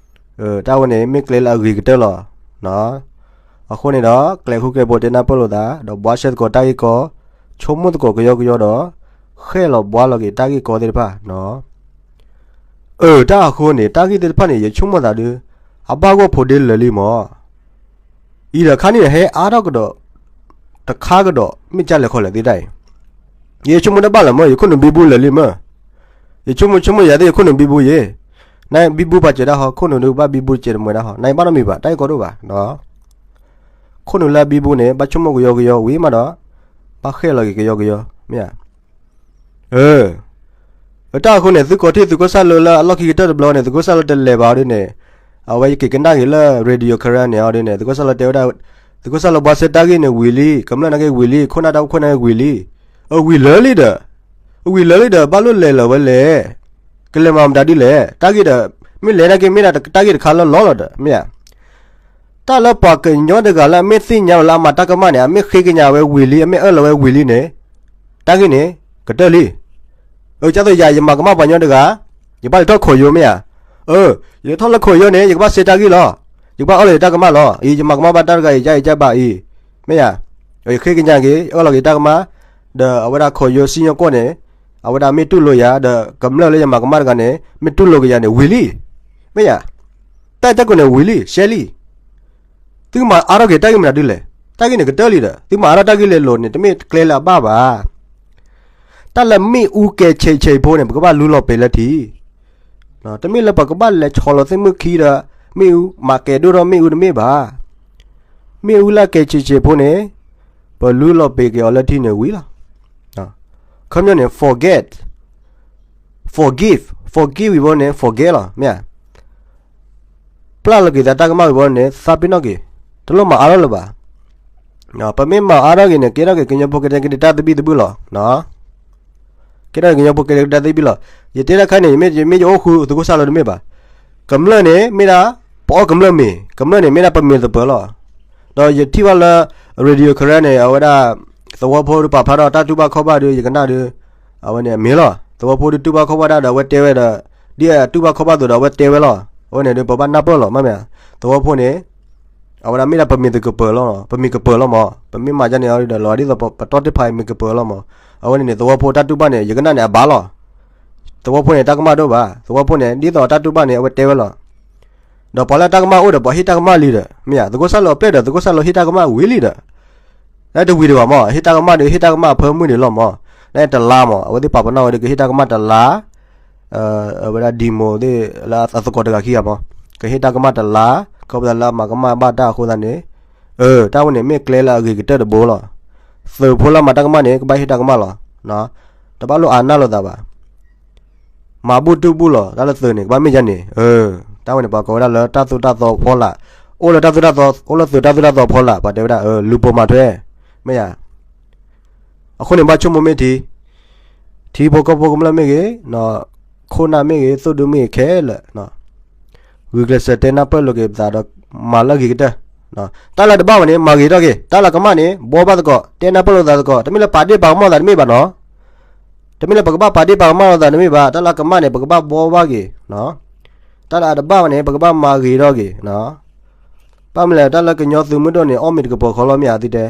တၢ်ဝဲန့ၣ် မ့ၢ်ကျဲလၢအဂ့ၤကတၢၢ်လီၤ. အဃိန့ၣ်ဒီး ကျဲၤဃူကျဲၤဖိးတဲနၢ်ပၢၢ်လိာ်သး ဒီးဘှါရှဲသကိးတၢ်ဂ့ၢ်ကီ, ဆိကမိၣ်သကိးကယီကယီဒီး ဃဲၣ်လီၤဘှါလီၤက့ၤတၢ်ဂ့ၢ်ကီသ့ၣ်တဖၣ်. အၢ တၢ်အဃိန့ၣ် တၢ်ဂ့ၢ်သ့ၣ်တဖၣ်န့ၣ် ယဆိကမိၣ်သးဒီး အဘၣ်ဂီၢ်ဖိးဒ့လၢာ်လံမၢ် အံၤဒီးခါန့ၣ် ဟဲအါထီၣ်ကဒီး တခါကဒီး မ့ၢ်ကၢ်လဲၤခီလဲၣ်သ့ၣ်တၢ်အံၤ, ယဆိကမိၣ်တဘၣ်လၢၤမၢ်, ယခိၣ်နူာ်ဘံဘူလၢာ်လံမၢ်, ယဆိကမိၣ်ဆိကမိၣ်ယၤသ့ၣ် ယခိၣ်နူာ်ဘံဘူယ့ၣ်, နဘံဘူပာ်စၢၤဒၣ်ဟီ, ခိၣ်နူာ်ဒုးဘၣ်ဘံဘူစဲးတမှဲၤဒၣ်ဟီ, နဘၣ်နီတမံၤဘၣ်, တၢ်ဂ့ၢ်ကီဒိၣ်ဘၣ်, ခိၣ်နူာ်လၢအဘံဘူန့ၣ် ဘၣ်ဆိကမိၣ်ကယီကယီဝံၤမးဒီး ဘၣ်ဃဲၣ်လီၤက့ၤကယီကယီ, မ့ၢ်ဧါ. အၢ တၢ်အဃိန့ၣ် သုကိးထံၣ်သုးခိၣ်စၢ်လိလၢအလီၢ်ခံကတၢၢ်တဘျီန့ၣ် သုးခိၣ်စၢ်လိတလဲၤဘၣ်အီၤဒ်န့ၣ်, အဝဲယက့ၤကနၣ်က့ၤလၢ Radio Karen န့ၣ်အီၤဒ်န့ၣ် သုးခိၣ်စၢ်လိတဲဝဲဒၣ်, သုးခိၣ်စၢ်လိဘှါစဲတၢ်ဂ့ၢ်န့ၣ်ဝံၤလံ, ကမျၢၢ်နာ်က့ဝံၤလံ, ခိၣ်နၢ်တၢ်အိၣ်ခိၣ်နာ်က့ဝံၤလံ, အဝံၤလၢာ်လံဒီး, အဝံၤလၢာ်လံဒီး ဘၣ်လိၣ်လဲၤလၢၤဝဲလဲၣ်, ကလဲၤမၤမတၤဒ်လဲၣ်, တၢ်ဂ့ၢ်ဒီး မ့ၢ်လဲၤနာ်က့မ့ၢ်ဒၣ်တၢ်ဂ့ၢ်တခါလၢလီၤလီၤဒီး မ့ၢ်ဧါ. တၢ်လၢပှၤကညီတဂၤလၢအမ့ၢ်သ့ၣ်ညါလီၤလၢအမၤတၢ်ကမၣ်န့ၣ် အမ့ၢ်ဃ့ကညးဝဲဝံၤလံ အမ့ၢ်အၢၣ်လီၤဝဲဝံၤလံန့ၣ်, တၢ်ဂ့ၢ်န့ၣ် ကတၢၢ်လံ. အကသိးယၤ ယမၤကမၣ်ပှၤကညီတဂၤ, ယဘၣ်လဲၤထီၣ်ခိးယိမ့ၢ်ဧါ. အၢ ယလဲၤထီၣ်လၢခိးယိန့ၣ် ယကဘၣ်စဲတၢ်ဂ့ၢ်လီၤ, ယကဘၣ်အၢၣ်လီၤယတၢ်ကမၣ်လီၤ. အံၤ ယမၤကမၣ်ဘၣ်တၢ်တဂၤအံၤ ယအံၤယဘၣ်အံၤ, မ့ၢ်ဧါ. ယဃ့ကညးက့ၤ အၢၣ်လီၤက့ၤတၢ်ကမၣ်, ဒီးအဝဲဒၣ်ခိးယိစံၣ်ညီၣ်ကွီၢ်န့ၣ်, အဝဲဒၣ်မ့ၢ်တူၢ်လိာ်ယၤ ဒီးကမျၢၢ်လၢယမၤကမၣ်တဂၤန့ၣ် မ့ၢ်တူၢ်လိာ်က့ၤယၤန့ၣ် ဝံၤလံ, မ့ၢ်ဧါ. တၢ်တၢ်ကိးန့ၣ်ဝံၤလံ ရှဲလံ. သုမၤအါထီၣ်က့ၤတၢ်ဂ့ၢ်မနုၤဒ်လဲၣ်, တၢ်ဂ့ၢ်န့ၣ်ကတၢၢ်လံဒီး သုမၤအါထီၣ်တၢ်ဂ့ၢ်လဲၤလိာ်န့ၣ် တမ့ၢ်ကျဲလၢအဘၣ်ဘၣ်. တၢ်လၢမ့ၣ်အူကဲၤဆံးဆံးဖိန့ၣ် ပကဘၣ်လူလီၤပံာ်လၢထံ, တမ့ၢ်လၢပကဘၣ်လဲၤဆီလီၤသ့ၣ်မုၣ်ခံဒီး မ့ၣ်အူမၤကဲၤဒိၣ်ထီၣ်မ့ၣ်အူတမ့ၢ်ဘၣ်. မ့ၣ်အူလၢကဲၤဆံးဆံးဖိန့ၣ် ပလူလီၤပံာ်က့ၤအီၤလၢထံန့ၣ်ဝံၤလီၤ. ခီပညီန့ၣ် forget, forgive, forgive ဝံၤဘီန့ၣ် forget လီၤ မ့ၢ်ဧါ. ပျၢ်လီၤက့ၤသးတၢ်ကမၣ်ဝံၤဘီန့ၣ် သးပ့ၤနီၣ်က့ၤ, တလိၣ်မၤအါထီၣ်လၢၤဘၣ်. ပမ့ၢ်မၤအါထီၣ်က့ၤန့ၣ် ကဲထီၣ်က့ၤကညီဖိကဒဲကဒဲတၢ်သဘံၣ်သဘုၣ်လီၤ. ကဲထီၣ်က့ၤကညီဖိကဒဲကဒဲတၢ်သဘံၣ်လီၤ. ယတဲတၢ်ခါန့ၣ် ယမ့ၢ်ယအိၣ်ဃုာ်သုးခိၣ်စၢ်လိတမ့ၢ်ဘၣ်. ကမျၢၢ်န့ၣ် မ့ၢ်ဒၣ် ပအီၣ်ကမျၢၢ်မ့ၤ, ကမျၢၢ်န့ၣ် မ့ၢ်ဒၣ်ပမ့ၤသပၢၤလီၤ. ဒီးယထံၣ်ဘၣ်လၢ Radio Karen န့ၣ် အဝဲဒၣ် သဝီဖိဒီးပာ်ဖျါထီၣ်တၢ်တူၢ်ဘၣ်ခီၣ်ဘၣ်ဒီး ယကနၣ်ဒီး အဝဲန့ၣ်အမ့ၢ်လီၤ. သဝီဖိဒီးတူၢ်ဘၣ်ခီၣ်ဘၣ်ဒၣ်ဒီး အဝဲတဲဝဲဒီး ဒ်အတူၢ်ဘၣ်ခီၣ်ဘၣ်သိးဒီး အဝဲတဲဝဲလီၤ. အဝဲန့ၣ်ဒီး ပဘၣ်နၢ်ပၢၢ်လီၤ မ့ၢ်မ့ၢ်. သဝီဖိန့ၣ် အဝဲဒၣ်မ့ၢ်ဒၣ်ပမ့ၤသကပၢၤလီၤ, ပမ့ၤကပၢၤလီၤမး. ပမ့ၢ်မၤဒ်န့ၣ်အီၤဒီး လီၤဒ်သိးပတီၢ်တ့ၢ်ဖးအံၤမ့ၤကပၢၤလီၤမး. အဝဲန့ၣ်န့ၣ် သဝီဖိတၢ်တူၢ်ဘၣ်န့ၣ် ယကနၣ်န့ၣ်အဘၣ်လီၤ. သဝီဖိန့ၣ် တၢ်ကမၣ်ဒိၣ်ဘၣ်. သဝီဖိန့ၣ် ဒ်သိးတၢ်တူၢ်ဘၣ်န့ၣ် အဝဲတဲဝဲလီၤ. ဒီးပှၤလၢတၢ်ကမၣ်အိၣ်ဒီး ပှၤဟ့ၣ်တၢ်ကမၣ်လံဒီး မ့ၢ်ဧါ, သုးခိၣ်စၢ်လိအပျဲၢ်ဒီး သုးခိၣ်စၢ်လိဟ့ၣ်တၢ်ကမၣ်ဝံၤလံဒီး တၢ်တဝံၤဒံးဘၣ်မး, ဟ့ၣ်တၢ်ကမၣ်ဒီး ဟ့ၣ်တၢ်ကမၣ်အဖၢမုၢ်န့ၣ်လီၤမး. တၢ်တလါမး, အဝဲသ့ၣ်ပာ်ပနီၣ်ဝဲဒီး ကဟ့ၣ်တၢ်ကမၣ်တလါ, အဝဲဒၣ် demo သ့ၣ်လၢအသကိးတဂၤခံဂၤမး, ကဟ့ၣ်တၢ်ကမၣ်တလါ, ခီဖျိလၢအမၤကမၣ်ဘၣ်တၢ်အဃိသတးန့ၣ်, အၢ တၢ်ဝဲန့ၣ်မ့ၢ်ကျဲလၢအဂ့ၤကတၢၢ်တဘိလီၤ. သုးဖိလၢမၤတၢ်ကမၣ်န့ၣ် ကဘၣ်ဟ့ၣ်တၢ်ကမၣ်လီၤ. တဘၣ်လိၣ်အါနၢ်လိာ်သးဘၣ်. မၤဘူၣ်တုာ်ဘူၣ်လီၤ တၢ်လၢသုးန့ၣ် ကဘၣ်မ့ၢ်ဒ်န့ၣ်, အၢ, တၢ်ဝဲန့ၣ် ပှၤကိးဝဲဒၣ်လၢတၢ်သိၣ်တၢ်သီဖီလာ်, အိၣ်လၢတၢ်သိၣ်တၢ်သီ, အိၣ်လၢသုးတၢ်သိၣ်တၢ်သီဖီလာ်, ပှၤတဲဝဲဒၣ် လူၤပိာ်မၤထွဲ, မ့ၢ်ဧါ. အဃိန့ၣ် ဘၣ်ဆိကမိၣ်မ့ၢ်ထံ, ထံဖိကီၢ်ဖိကမျၢၢ်မ့ၢ်ဂ့ၤ, ခိၣ်နၢ်မ့ၢ်ဂ့ၤ, သိၣ်ဒူမ့ၢ်ဂ့ၤခဲလၢာ် ဂုာ်ကျဲးစၢးတဲနၢ်ပၢၢ်လိာ်က့ၤပသးဒီး မၤလၢအဂ့ၤကတၢၢ်. တၢ်လၢတဘၣ်ဝဲန့ၣ် မၤဂ့ၤထီၣ်က့ၤ, တၢ်လၢကမၣ်န့ၣ် ဘှီဘၣ်သကိး, တဲနၢ်ပၢၢ်လိာ်သးသကိး, တမ့ၢ်လၢပာ်ဒ့ၣ်ပာ်ကမၣ်သးတမ့ၢ်ဘၣ်နီၤ. တမ့ၢ်လၢပကဘၣ်ပာ်ဒ့ၣ်ပာ်ကမၣ်လိာ်သးတမ့ၢ်ဘၣ်, တၢ်လၢကမၣ်န့ၣ် ပကဘၣ်ဘှီဘၣ်က့ၤ, တၢ်လၢအတဘၣ်ဝဲန့ၣ် ပကဘၣ်မၤဂ့ၤထီၣ်က့ၤ. ဘၣ်မနုၤလဲၣ် တၢ်လၢကညီသုးမုၢ်ဒိၣ်န့ၣ် အီၣ်မ့ၤတကပီၤဃီလီၤ မ့ၢ်ဧါသ့တဲ,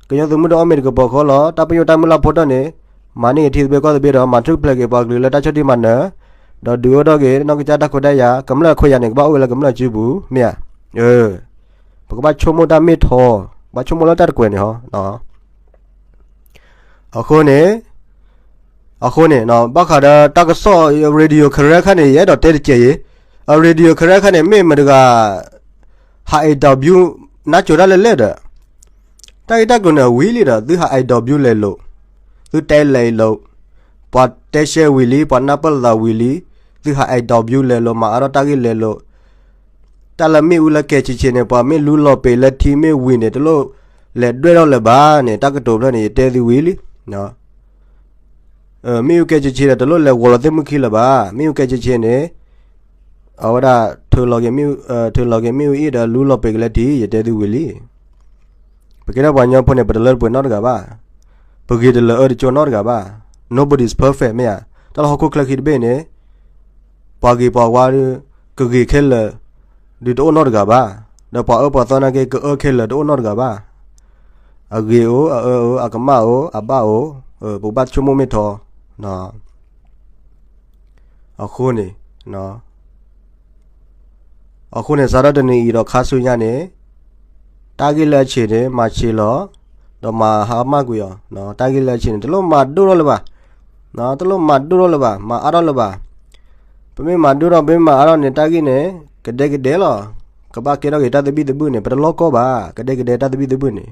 ကညီသုးမုၢ်ဒိၣ်အီၣ်မ့ၤတကပီၤဃီလီၤ, တၢ်ပညိၣ်တၢ်မုၢ်လၢ်ဖိတၢၢ်န့ၣ် မၤန့ၢ်က့ၤထံသဘျ့ကီၢ်သဘျ့ဒီး မၤထူၣ်ဖျဲးက့ၤပှၤကလုာ်လၢတၢ်ဆီၣ်တံၢ်မၤနၢၤ, ဒီးဒုးအိၣ်ထီၣ်က့ၤနီၢ်ကစၢ်တၢ်ခွဲးတၢ်ယာ်, ကမျၢၢ်ခွဲးယာ်န့ၣ် ကဘၣ်အိၣ်ဝဲလၢကမျၢၢ်စုပူၤ မ့ၢ်ဧါ. ပကဘၣ်ဆိကမိၣ်တၢ်မ့ၢ်ထီ, ဘၣ်ဆိကမိၣ်လၢတၢ်တကွဲးန့ၣ်ဟီ. အဃိန့ၣ်, အဃိန့ၣ် ဘၣ်ဃးဒီးတၢ်ကစီၣ် radio ခရဲခါန့ၣ် ယအဲၣ်ဒိးတဲတကဲးအံၤ, အ radio ခရဲခါန့ၣ် မ့ၢ်မတၤတဂၤ ဟး interview နါစိၤတၢ်လဲၣ်လဲၣ်ဒီး တၢ်ဂ့ၢ်တၢ်ကျိၤန့ၣ် အဝံၤလံဒီး သုဟး interview လဲၤလိာ်, သုတဲလဲၤလိာ်, ပှၤတဲရှဲဝံၤလံ, ပှၤနၢ်ပၢၢ်လိာ်သးဝံၤလံ, သုဟး interview လဲၤလိာ်, မၤအါထီၣ်တၢ်ဂ့ၢ်လဲၤလိာ်, တၢ်လၢမ့ၣ်အူလၢကဲဆံးဆံးန့ၣ် ပှၤမ့ၢ်လူလီၤပံာ်လၢထံမ့ၢ်ဝံၤန့ၣ် တလိၣ်လဲၤဒွဲၣ်ထီၣ်လၢၤဘၣ်န့ၣ် တၢ်ကတိၤဖျၢၣ်န့ၣ် ယတဲသုဝံၤလံ. မ့ၣ်အူကဲဆံးဆံးဒီး တလိၣ်လဲၤဂီၤလီၤသ့ၣ်မုၣ်ခံလၢၤဘၣ်. မ့ၣ်အူကဲဆံးဆံးန့ၣ် အဝဲဒၣ် ထုးလီၤက့ၤမ့ၣ်အူအံၤဒီး လူလီၤပံာ်က့ၤလၢထံ ယတဲသုဝံၤလံ. ပကဲထီၣ်ပှၤကညီဖိန့ၣ် ပတလၢတပှဲၤနီတဂၤဘၣ်. ပဂ့ၤတလၢအၢတကၠိနီတဂၤဘၣ်. Nobody is perfect မ့ၢ်ဧါ. တၢ်လၢဟီၣ်ခိၣ်ချၢခံတဘ့ၣ်န့ၣ် ပှၤဂ့ၤပှၤဝါဒီး ကဂ့ၤခဲလၢာ် ဒုးတအိၣ်နီတဂၤဘၣ်. ဒီးပှၤအၢပှၤသီနာ်က့ ကအၢခဲလၢာ်တအိၣ်နီတဂၤဘၣ်. အဂ့ၤအိၣ်, အအၢအိၣ်, အကမၣ်အိၣ်, အဘၣ်အိၣ်, ပကဘၣ်ဆိကမိၣ်မ့ၢ်ထီ. အဃိန့ၣ် အဃိန့ၣ် စးထီၣ်တနံၤအံၤဒီးခါဆူညါန့ၣ် တၢ်ဂ့ၢ်လၢအဆံးန့ၣ် မၤဆံးလီၤ, ဒီးမၤဟါမၢ်ကွံာ်အီၤ. တၢ်ဂ့ၢ်လၢအဆံးန့ၣ် တလိၣ်မၤဒိၣ်ထီၣ်လၢၤဘၣ်, တလိၣ်မၤဒိၣ်ထီၣ်လၢၤဘၣ်, မၤအါထီၣ်လၢၤဘၣ်. ပမ့ၢ်မၤဒိၣ်ထီၣ် ပမ့ၢ်မၤအါထီၣ်န့ၣ် တၢ်ဂ့ၢ်န့ၣ် ကဒဲကဒဲလီၤ. ကဘၣ်ကဲထီၣ်က့ၤတၢ်သဘံၣ်သဘုၣ်န့ၣ် ပတလီၢ်ကီၢ်ဘၣ်, ကဒဲကဒဲတၢ်သဘံၣ်သဘုၣ်န့ၣ်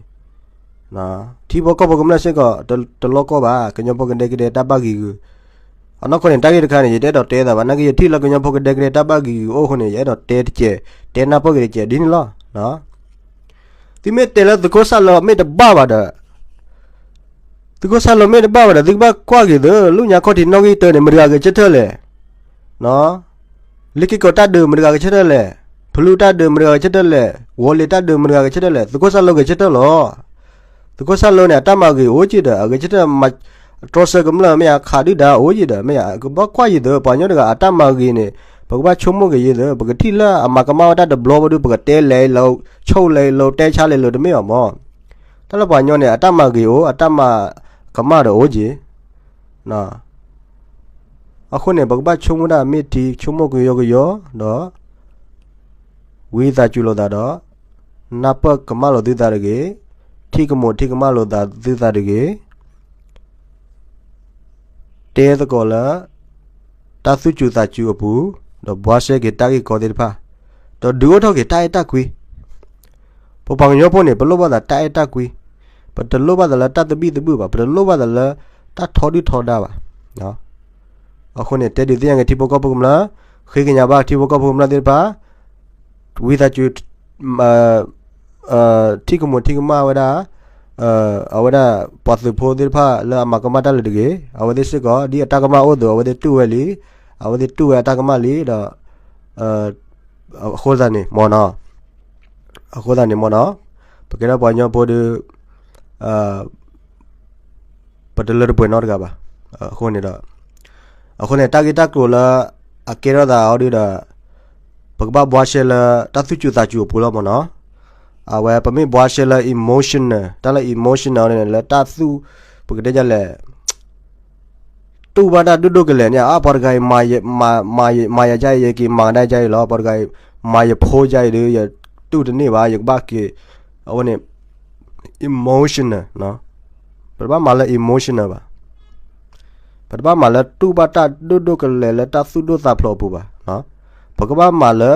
ထံဖိကီၢ်ဖိကမျၢၢ်စ့ၢ်ကီး တလီၢ်ကီၢ်ဘၣ်, ကညီဖိကဒဲကဒဲတၢ်ဘၣ်ဂံၤဂုာ်. အနီၢ်ကီၢ်န့ၣ် တၢ်ဂ့ၢ်တခါန့ၣ် ယတအဲၣ်ဒိးတဲသးဘၣ်, နာ်က့ယထံၣ်လၢကညီဖိကဒဲကဒဲတၢ်ဘၣ်ဂံၤဂုာ်အိၣ်အဃိန့ၣ် ယအဲၣ်ဒိးတဲတကဲး, တဲနၢ်ပၢၢ်က့ၤတကဲးဒ်န့ၣ်လီၤ. သုမ့ၢ်တဲလၢသုးခိၣ်စၢ်လိမ့ၢ်တဘၣ်ဘၣ်ဒီး သုးခိၣ်စၢ်လိမ့ၢ်တဘၣ်ဘၣ်ဒီး သုကဘၣ်ကွၢ်က့ၤသု လၢညါခီၣ်ထံးနီၣ်ဂံၢ်တၢန့ၣ် မတၤတဂၤဂဲၤဆၢထၢၣ်လဲၣ်. လ့ၢ်က့ၢ်ကီးတၢ်ဒုးမတၤတဂၤဂဲၤဆၢထၢၣ်လဲၣ်, ဖလူတၢ်ဒုးမတၤတဂၤဂဲၤဆၢထၢၣ်လဲၣ်, ဝီၤလ့ၤတၢ်ဒုးမတၤတဂၤဂဲၤဆၢထၢၣ်လဲၣ်, သုးခိၣ်စၢ်လိဂဲၤဆၢထၢၣ်လီၤ. သုးခိၣ်စၢ်လိန့ၣ် အတၢ်မၤဂ့ၤအိၣ်က့ၤဒီး အဂဲၤဆၢထၢၣ်မၤ တြီဆၢကမျၢၢ်မ့ၢ်အခးဒုၣ်ဒါအိၣ်က့ၤဒီး မ့ၢ်ကဘၣ်ကွၢ်ယံၤသု ပှၤကညီတဂၤအတၢ်မၤဂ့ၤန့ၣ် ပကဘၣ်ဆိကမိၣ်က့ၤယံၤသု, ပကထံၣ်လၢအမၤကမၣ်ဝဲတၢ်တဘျီဘၣ်ဒီး ပကတဲလဲၤလိာ် ဆိၣ်လဲၤလိာ် တဲဆါလဲၤလိာ်တမ့ၢ်ဘၣ်မၢ်. တၢ်လၢပှၤကညီန့ၣ် အတၢ်မၤဂ့ၤအိၣ် အတၢ်မၤကမၣ်ဒီးအိၣ်က့ၤ အဃိန့ၣ် ပကဘၣ်ဆိကမိၣ်တၢ်မ့ၢ်ထံ ဆိကမိၣ်ကယီကယီဒီး ဝံသးစူၤလိာ်သးဒီး နၢ်ပၢၢ်ကမၣ်လိာ်သုသးတဂ့ၤ, ထံၣ်ကမူးထံၣ်ကမၣ်လိာ်သးသုသးတဂ့ၤ, တဲသကိးလၢ တၢ်သူၣ်စူၤသးစူၤအပူၤ, ဒီးဘှါရှဲက့ၤတၢ်ဂ့ၢ်ကီသ့ၣ်တဖၣ်, ဒီးဒုးအိၣ်ထီၣ်က့ၤတၢ်အဲၣ်တၢ်ကွံ ပပှၤကညီဖိန့ၣ် ပလိၣ်ဘၣ်သးတၢ်အဲၣ်တၢ်ကွံ, ပတလိၣ်ဘၣ်သးလၢတၢ်သဘံၣ်သဘုၣ်ဘၣ်, ပတလိၣ်ဘၣ်သးလၢတၢ်ထီဒုၣ်ထီဒါဘၣ်. အဃိန့ၣ် တဲဒုးသ့ၣ်ညါက့ၤထံဖိကီၢ်ဖိကမျၢၢ်, ဃ့ကညးဘၣ်ထံဖိကီၢ်ဖိကမျၢၢ်သ့ၣ်တဖၣ်, ဝံသးစူၤ ထံၣ်ကမူးထံၣ်ကမၣ်ဝဲဒၣ်, အဝဲဒၣ်ပှၤသုးဖိသ့ၣ်တဖၣ်လၢအမၤကမၣ်တၢ်လၢတဂ့ၤ, အဝဲသ့ၣ်စ့ၢ်ကီး ဒ်အတၢ်ကမၣ်အိၣ်သိး အဝဲသ့ၣ်တူၢ်ဝဲလံ, အဝဲသ့ၣ်တူၢ်ဝဲအတၢ်ကမၣ်လံဒီး အဃိသတးန့ၣ်မ့ၢ်နီၤ, အဃိသတးန့ၣ်မ့ၢ်နီၤ, ပကဲထီၣ်ပှၤကညီဖိဒီး ပတလၢတပှဲၤနီတဂၤဘၣ်. အဃိန့ၣ်ဒီး အဃိန့ၣ် တၢ်ဂ့ၢ်တၢ်ကျိၤလၢအကဲထီၣ်သးအီၤဒုဒီး ပကဘၣ်ဘှါရှဲလၢတၢ်သူၣ်စူၤသးစူၤအပူၤလီၤမ့ၢ်နီၤ. အဝဲပမ့ၢ်ဘှါရှဲလၢ emotional, တၢ်လၢ emotional န့ၣ် လၢတၢ်သူၣ် ပကတဲဒ်လဲၣ် တူၢ်ဘၣ်တၢ်ဒိၣ်ဒိၣ်ကလဲာ်န့ၣ် အါ ပှၤတဂၤအံၤ မၤယၤကါအံၤ ယက့ၤမၤကဒါကါအံၤလီၤ, ပှၤတဂၤအံၤ မၤယဖိကါအံၤဒီး ယတူၢ်တန့ၢ်ဘၣ် ယကဘၣ်က့ၤ, အဝဲန့ၣ် emotional, ပတဘၣ်မၤလၢ emotional ဘၣ်. ပတဘၣ်မၤလၢတူၢ်ဘၣ်တၢ်ဒိၣ်ဒိၣ်ကလဲာ်လၢတၢ်သူၣ်ဒိၣ်သးဖျိးအပူၤဘၣ်. ပကဘၣ်မၤလၢ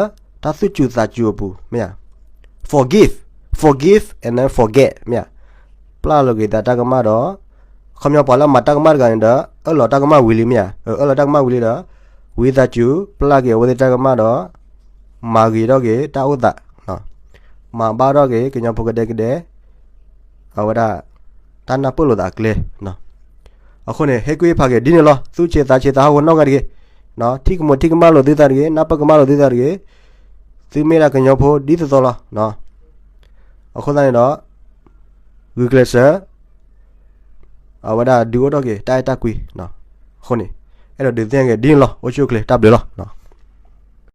တၢ်သူၣ်စူၤသးစူၤအပူၤ မ့ၢ်ဧါ. Forgive, forgive and then forget မ့ၢ်ဧါ. ပျၢ်လီၤက့ၤသးတၢ်ကမၣ်ဒီး ခီပညီပှၤလၢအမၤတၢ်ကမၣ်တဂၤန့ၣ်ဒီး အၢၣ်လီၤတၢ်ကမၣ်ဝံၤလံမ့ၢ်ဧါ, အၢၣ်လီၤတၢ်ကမၣ်ဝံၤလံဒီး ဝံသးစူၤ ပျၢ်က့ၤအဝဲသ့ၣ်တၢ်ကမၣ်ဒီး မၤဂ့ၤထီၣ်က့ၤတၢ်အိၣ်သး, မၤဘၣ်ထီၣ်က့ၤကညီဖိကဒဲကဒဲ အဝဲဒၣ် တၢ်နၢ်ပၢၢ်လိာ်သးအကျဲ. အဃိန့ၣ် ဟဲကွံာ်ဖးက့ၤဒ်န့ၣ်လီၤ. သူၣ်ဆံးသးဆံးသးဟးဂီၤနီၢ်ဂၤတဂ့ၤ, ထံၣ်ကမူးထံၣ်ကမၣ်လိာ်သုသးတဂ့ၤ, နၢ်ပၢၢ်ကမၣ်လိာ်သုသးတဂ့ၤ, သုမ့ၢ်ဒၣ်ကညီဖိဒ်သိးသိးလီၤ. အဃိသတးန့ၣ်ဒီး ဂုာ်ကျဲးစၢး အဝဲဒၣ်ဒုးအိၣ်ထီၣ်က့ၤတၢ်အဲၣ်တၢ်ကွံ. အဃိန့ၣ် အဲၣ်ဒိးဒုးသ့ၣ်ညါက့ၤဒ်န့ၣ်လီၤ. အိၣ်ဆူၣ်အိၣ်ချ့ တၢ်ဘျုးလီၤ.